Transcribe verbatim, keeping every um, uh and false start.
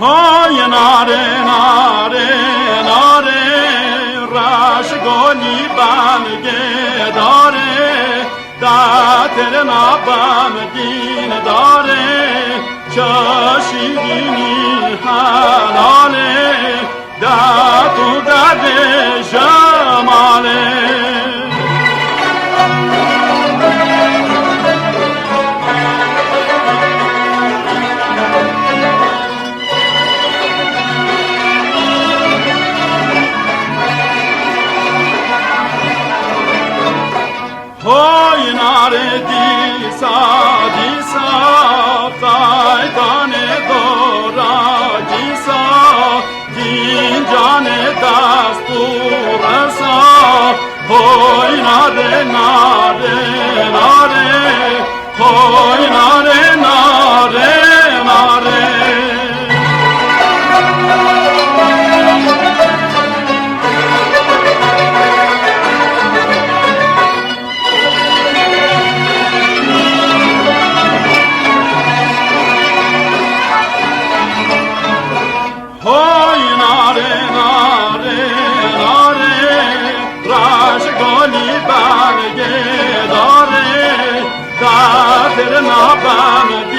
Hay nare, nare, nare, reş golî belgê dare, datirina bemgîn dare, çaşî dînî helale, dat û derê şemale. Hoy nare dîsa, dîsa, taytanê dora gîsa, dîncanê dest û resa, hoy nare, nare, nare. Hoy nare, nare, nare. Hoy nare, nare, nare, reş golî belgê dare, datirina bemgîn